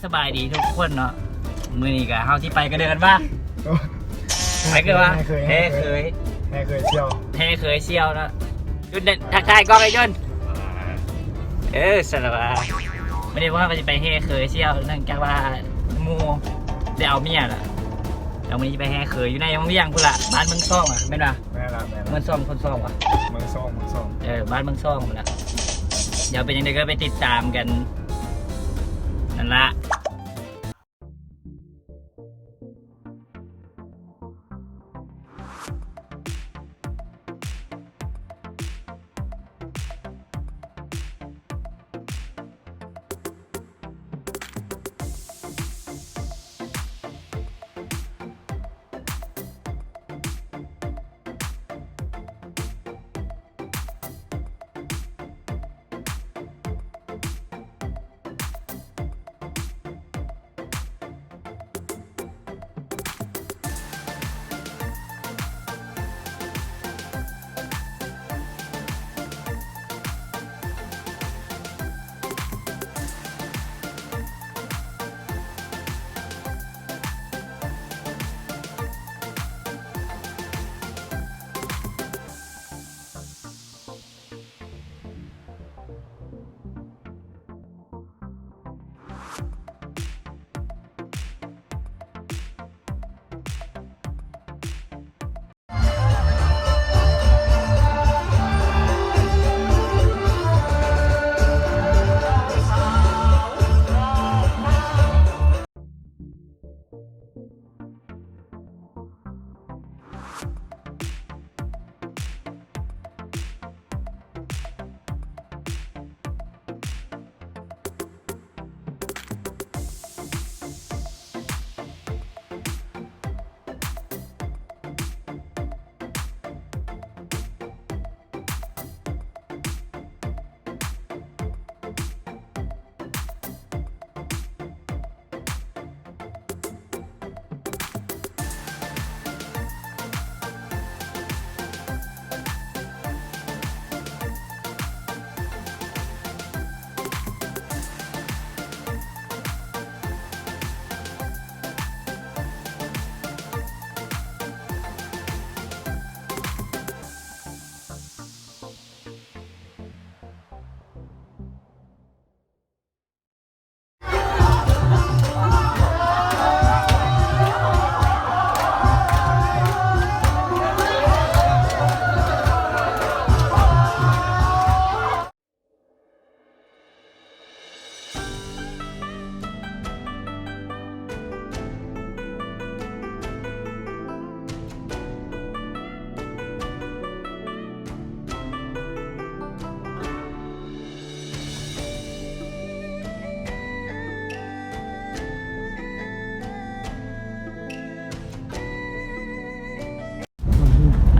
ສະບາຍດີທຸກຄົນເນາະ ມື້ນີ້ກະເຮົາຊິໄປກະເດີນວ່າ ໄປກະເດີນວ່າ ແຮ່ເຄີຍ ແຮ່ເຄີຍ ແຮ່ເຄີຍສ່ຽວ ແຮ່ເຄີຍສ່ຽວເນາະ. ຈຸດນັ້ນ ທັກທາຍກ້ອງໄອ້ຈຸນ ເອີ ສະລະວາ. ມື້ນີ້ພວກເຮົາກະຊິໄປແຮ່ເຄີຍສ່ຽວ ເນື່ອງຈາກວ່າໝູ່ໄດ້ເອົາເມຍລະ ແລ້ວມື້ນີ້ຊິໄປແຮ່ເຄີຍຢູ່ໃນວັງວຽງພຸ້ນລະ ບ້ານເມືອງຊອງອະ ແມ່ນບໍ່? ແມ່ນລະ ແມ່ນລະ ເມືອງຊອງ ຄົນຊອງຫວາ? ເມືອງຊອງ ເມືອງຊອງ ເອີ ບ້ານເມືອງຊອງພຸ້ນລະ. ດຽວເປັນຈັ່ງໃດກະໄປຕິດຕາມກັນນັ້ນລະ.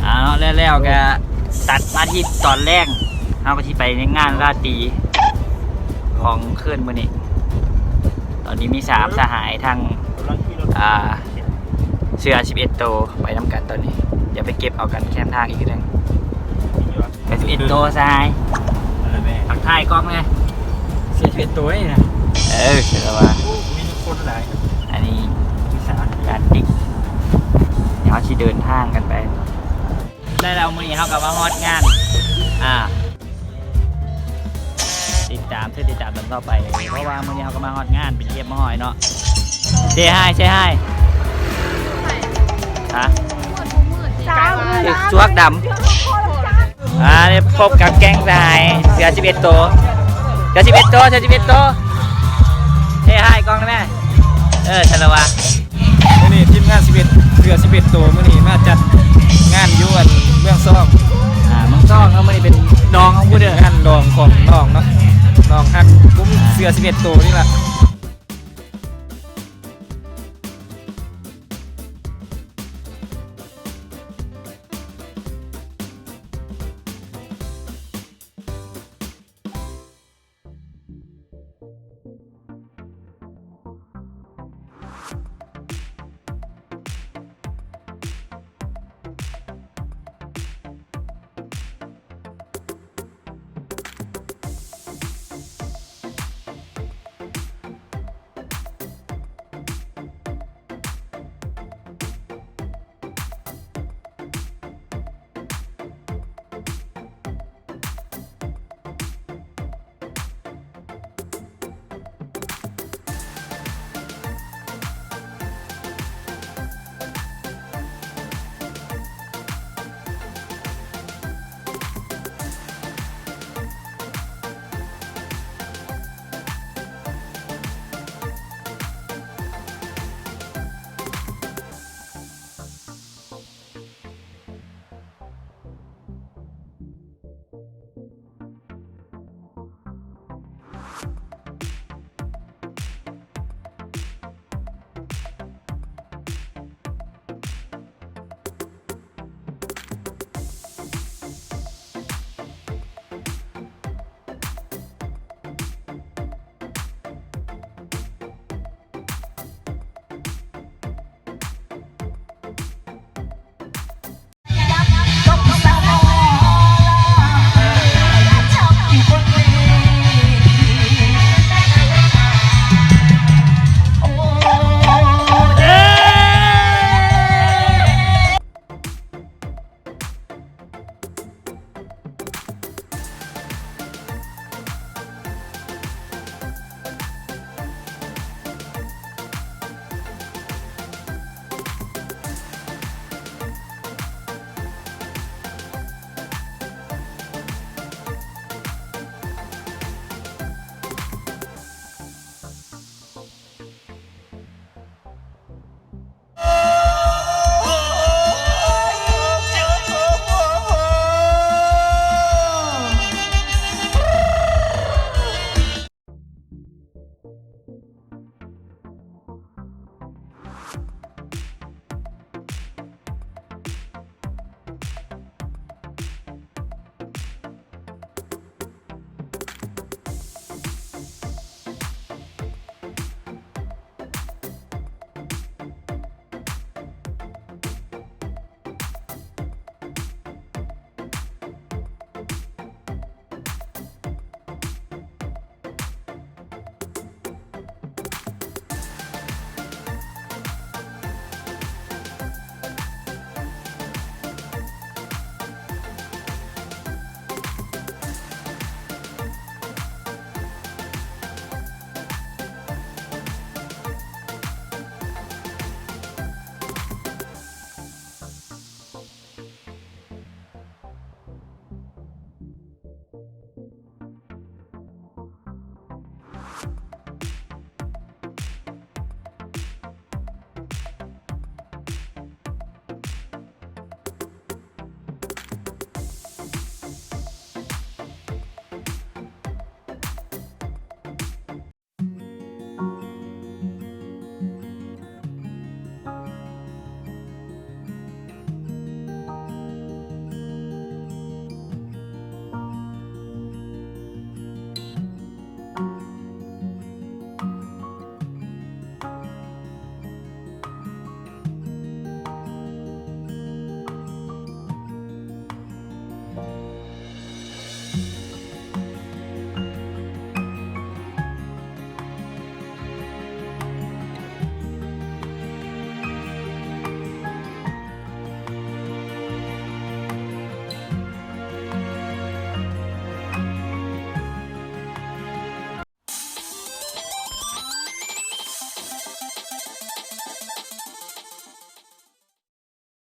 ເອົາ ແລ້ວ ແລ້ວກະຕັດມາທີ່ຕອນແລງ ເຮົາກະຊິໄປໃນງານລາຕີຂອງຄືນມື້ນີ້. ຕອນນີ້ມີສາມສະຫາຍ ທັງ ອ່າ ເສືອສິບເອັດໂຕໄປນຳກັນຕອນນີ້. ດຽວໄປເກັບເອົາກັນແຄມທາງອີກເທື່ອໜຶ່ງ. ເສືອສິບເອັດໂຕສະຫາຍ ທັກທາຍກ້ອງແດ່. ເສືອສິບເອັດໂຕນີ້ນະ ເອີ ເສືອວ່າ ໂອ້ ມີຄົນຫຼາຍ. ອັນນີ້ ການຕິກ ດຽວເຮົາຊິເດີນທາງກັນໄປ. ແລ້ວມື້ນີ້ເຮົາກະມາຮອດງານ ອ່າ ຕິດຕາມ ຕິດຕາມຕອນຕໍ່ໄປ ເພາະວ່າມື້ນີ້ເຮົາກະມາຮອດງານເປັນທີ່ຮຽບຮ້ອຍເນາະ. ເຊຮາຍ ເຊຮາຍ ຮະ ຖືກຊວກດຳ. ອ່າ ໄດ້ພົບກັບແກ້ງສະຫາຍເສືອສິບເອັດໂຕ ເສືອສິບເອັດໂຕ ເສືອສິບເອັດໂຕ. ເຊຮາຍກ້ອງໄດ້ແມ? ເອີ ສະລະວະ. ມື້ນີ້ທີມງານສິບເອັດ ເສືອສິບເອັດໂຕ ມື້ນີ້ມາຈັດງານຢູ່ອັນເມືອງຊອງ ອ່າ ເມືອງຊອງເນາະ. ມື້ນີ້ເປັນດອງຂອງຜູ້ເດີ ງານດອງຂອງນ້ອງເນາະ ນ້ອງຮັກກຸ່ມເສືອສິບເອັດໂຕນີ້ລະ.